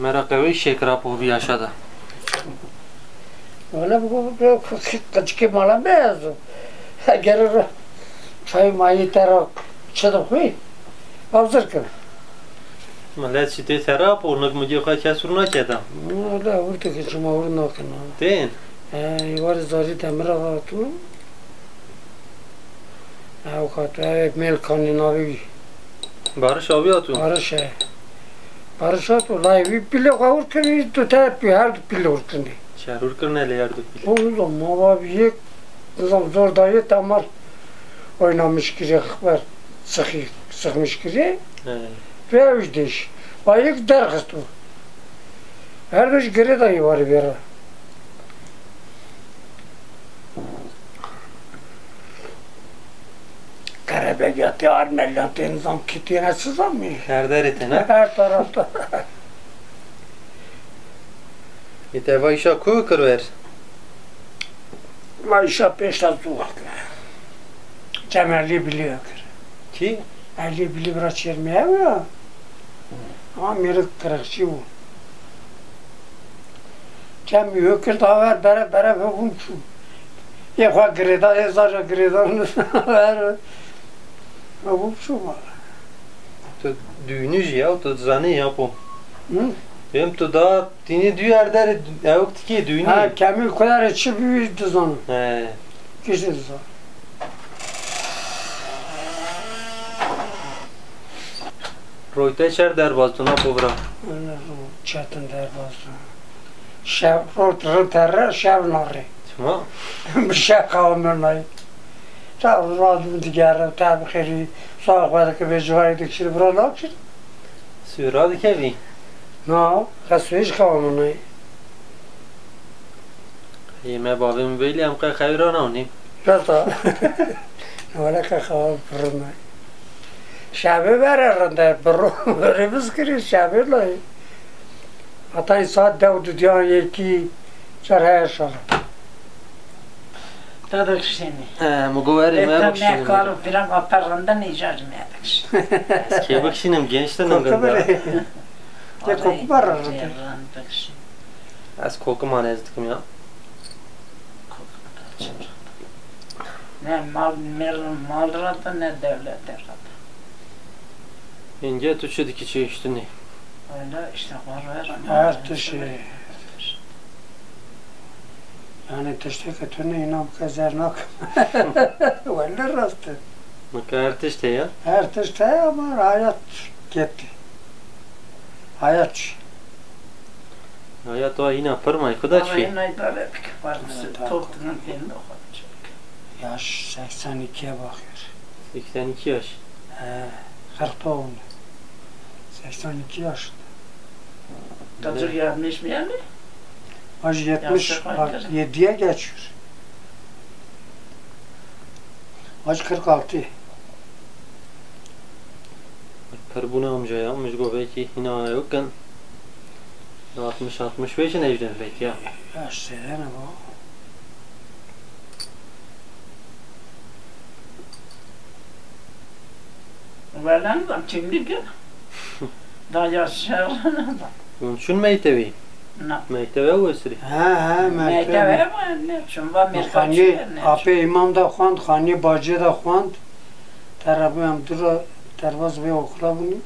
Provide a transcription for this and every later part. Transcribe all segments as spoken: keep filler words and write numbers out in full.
Mera qehweyî şekira povî aşa de. Wele bu, bu, bu, qicikê mala beyaz o. Eger çay mayî tera çi de xwi, hazir kir. Milet şî tê tera, pornik mi gê xwe kes rû nakeda. Wele hurtê ke çima hur nakena. Tên? E, êvarê zarî demira vatû. Ew hato, ew mêl kanî navê wî. Barış abi hato. Barış e. Barış hato, layê wî pîlê xwe hur kirî, du tepî, her du pîlê hur kirî. Şer hur kirine lê her du pîlê. O nizam, ma va yek, nizam zor dayê temel oynamiş kirî, xber sıxî, sıxmış kirî. He. Ve ew jî dêş. Va yek derxisto. Her du jî girê dayê warê vêra. Qerebegîya tê, armelîya tê, nizam kitîyene çi zamî? Her derê têne? Her tarafta. Ê te va îşa ku kir ver? Va îşa pêşta zû kir. Cem Elî Bilî kir. Kî? Elî Bilî bira Çêrmîye ya. Ama mêrik qirixçî bû. Çemî yo kir da ver bere bere ve vûn çû. Ê xwe girêda, ê zaja girêda ver ve vûn çû ma. Tu düğünü jî ya, tu zanî ya po. Hı? Hem tu da tînî dü erderi, ewk tikî düğünü. Ha, kemî kudarê çi bî dizano. He. Kişi dizano. Royte çer derbaz duna povra. Çetin derbaz duna. Şev rot rin terre, şev narê. Çima? Bir şey kalmıyor nay. Ta razım digere, tabi xeri. Sağ kadar ki bir civayı dikişir, bura ne yapışır? Sura dikevî. Na, qesû hiç qewamî nayê. Ê me bavê min veylî em qe xewî ra nawnî. Rasta. Wele qe xewa pirina. Şevê vere rinde, birro verê bizkirî şevê layê. Hatayî saet dew dudiyan yekî çer heye şara. Te dikişînî. He, mi go erê me bikişînim. Karo pîran aper rindin îcar me dikişî. Ez kê bikişînim, genç de ningin de. Te koku bar rindin. Ez koku ma nez dikim ya. Ne mal, mal, mal ra da ne devlete ra da. Înce tu çi dikî çi iştinî? Öyle işte, var ver. Her tiştî. Yani tiştê ke tu nê înan bike zer nakim. Wele rast e. Bike her tişt heye? Her tişt heye ama hayat gitti. Hayat çi? Hayat o hîna pirmay, xu da çi? Hîna îdare bike, var mısın? Top dinin teninde o kadar çok. Yaş seksen ikiye bakıyor. Seksen iki yaş. He, kırk doğumlu. Seksen iki yaşında. Kaçı gelmiş mi yani? Hacı yetmiş yediye geçiyor. Hacı kırk altı. Pir bûne amca ya, mij go belkî hîna yokin. Altmış, altmış beş nejden belkî ya. Yaş seyene bu. Velen de kimlik ya. Da yaşayan da. Hûn çûn mektebî? Na. Mektebe wesirî? He, he, mektebe. Mektebe ama ne, çün va mirka çûye ne. Apê îmam da xwend, xanî bacê da xwend. Terabî em dura derbaz bê okula bûnî.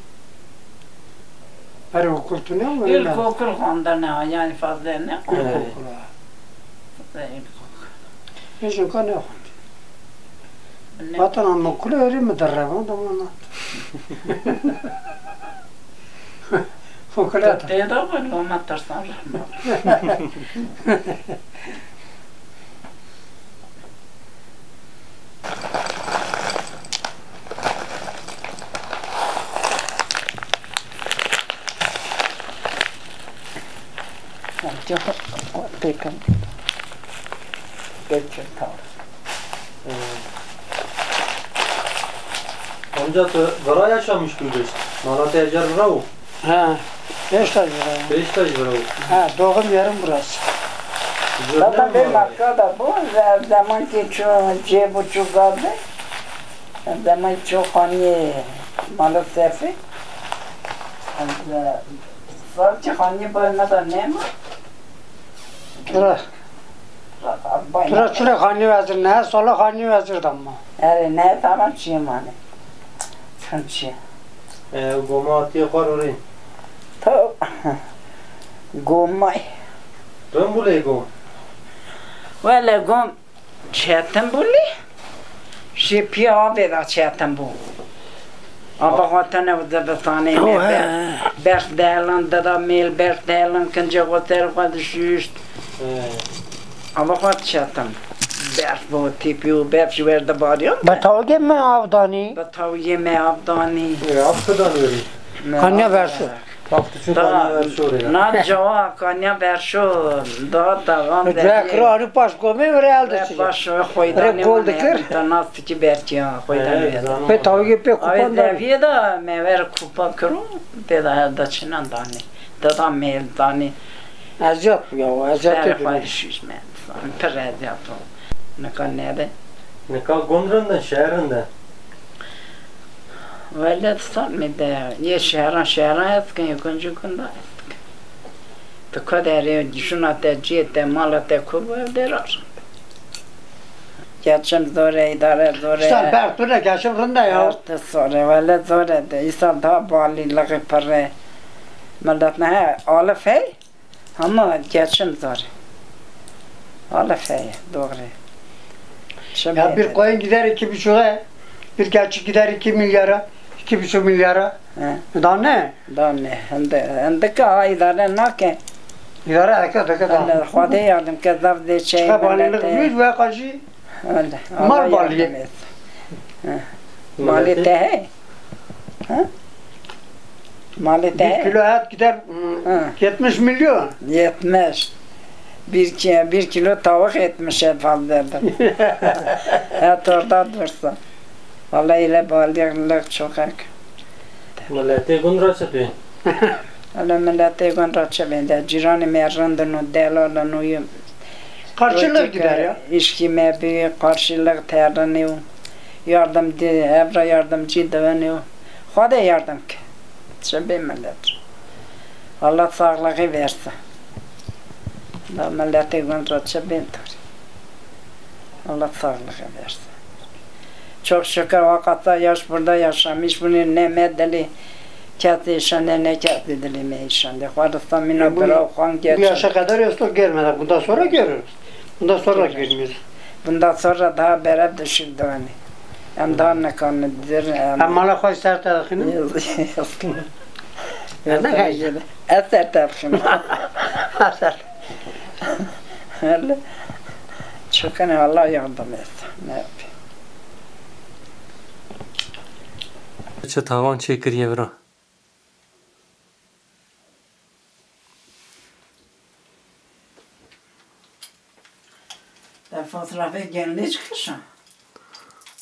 Berê okul tune mi? İlkokul xwendene ha, yani fazla ne? İlkokul ha. Fazla ilkokul. Ê jinka nexwend. Ne? Vatan ama kulê erê mi derrevand ama nat. Okula da. Tê da bû, loma tirsan rehma. Amca pêkan. Pêkan. Amca tu vira yaşamış bû? Mala te ecer vira o? Ha, Beşiktaş vira. Beşiktaş vira o. Ha, doğum yerim burası. Zaten ben Makka'da bu, ze-, zaman ki ço-, cê buçuk kaldı. Zaman çok hani maalesef. Zaf ki xanî bay me da nema. Tura, tura çure xanî vezir ne, sola xanî vezir da ma. Erê ne, tamam, çiye mane. Çun çiye. E, goma atîye xo ro rê. To gomay. Rind bû lê gom. Wele gom. Çetin bû lê, şê pîya avê de çetin bû. Ava xo tene û dibistanê ne, berf dehelan dida mêl, berf dehelan kincê xo ser xo dişuşt. Ava xo çetin. Berf bo, tîpî û berf jî werde barîyan. Bi tawgê mi av danî? Bi tawgê mi av danî. E, av ki danî verî? Kanya verso. Taftı çünkü kanya verso rê. Na cawa kanya verso. Da da van de. Cek ra arı paş gome ve real de çiğ. Paş xoydanê. Re gol de kir. Da nas ki bertiya xoydanê. Pe tavge pe kupan da. Deviye da me ver kupa kiro. Te da da çinan danî. Da da mel danî. Eziyat bu ya, eziyat. Ser xo şiş me. Pir eziyat o. Nika nede. Nika gund rind in, şehir rind in? Wele sanmê de, yê şehran şehran est kin, yê guncî gunda est kin. Ti ko de rê, juna te, ciyê te, mala te kur, bu ev de ra rind. Geçim zor e, îdare zor e. Îsal berx tu ne, geçim rind e ya. Berx de zor e, wele zor e de. Îsal daha balî, lixî pirre. Milet ne, he, alif hey. Ama geçim zor. Alif heye, doğru. Şimdi ya bir koyun gider iki buçuğa, bir keçi gider iki milyara, iki buçuk milyara. He. Da ne? Da ne? Hende, hende ke ha îdare nake. Îdare eke, eke da. Hende Xwedê yardım ke, zaf de şey. Ka balî lixî ve kaşî. Öyle. Mal Allah balî yardım etsin. He. Malê te hey? Ha? Malê te hey? Bir kilo et gider, hmm, yetmiş milyon. Yetmiş. Bir, ki-, bir kilo tavuk yetmiş en fazladır. Et orada dursun. Vallahi öyle bağlılık çok hak. Miletê gund ra çi pê? Öyle miletê gund ra çi pê? De cîranê me rind in û delal in û yê. Karşılık gider ya. Îşkî me bî, karşılık terinê û yardım di, ev ra yardımcı divinê û Xwedê yardım ke. Çi bê milet. Allah sağlığı versin. Da miletê gund ra çi bên tor. Allah sağlığı versin. Çok şükür, o kadar yaş burada yaşamış, bunu ne me dilî kes îşande, ne kes dilî me îşande. Xwarista mîna bira xwan geçin. Bu yaşa kadar yoksa görmedik. Bundan sonra görürüz. Bundan sonra görmüyoruz. Bundan sonra daha berev de şî danî. Em daha nikanî dir, em. Em mala xo ser te dixînin? Yok, yok. Ne heye? Ez ser te dixînim. Ser. Öyle. Çokane Allah yardım etsin. Ne yapayım? Çi tavan çêkiriye vira. Te fotoğrafê genlêç kişa?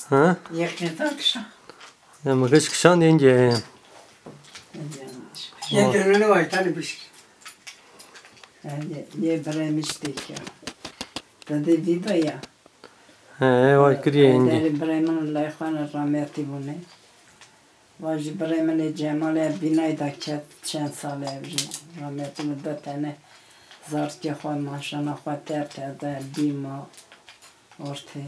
Ha? Yê qîrdan kişa? Ya mi giş kişan dê incê. Yê genlêç kişa. Yê genlêne vay tanî bişk. Yê, yê birê mi işte ya. Te dê vîda ya. He, vay kiriye incê. Derê birê min lay xwana rahmetî bûne. Vajî birê min ê Cemal e, bînay da ket çend sal e ev jî. Rahmetî mi de tene zartî xo, maşana xo ter tede bî ma ortê.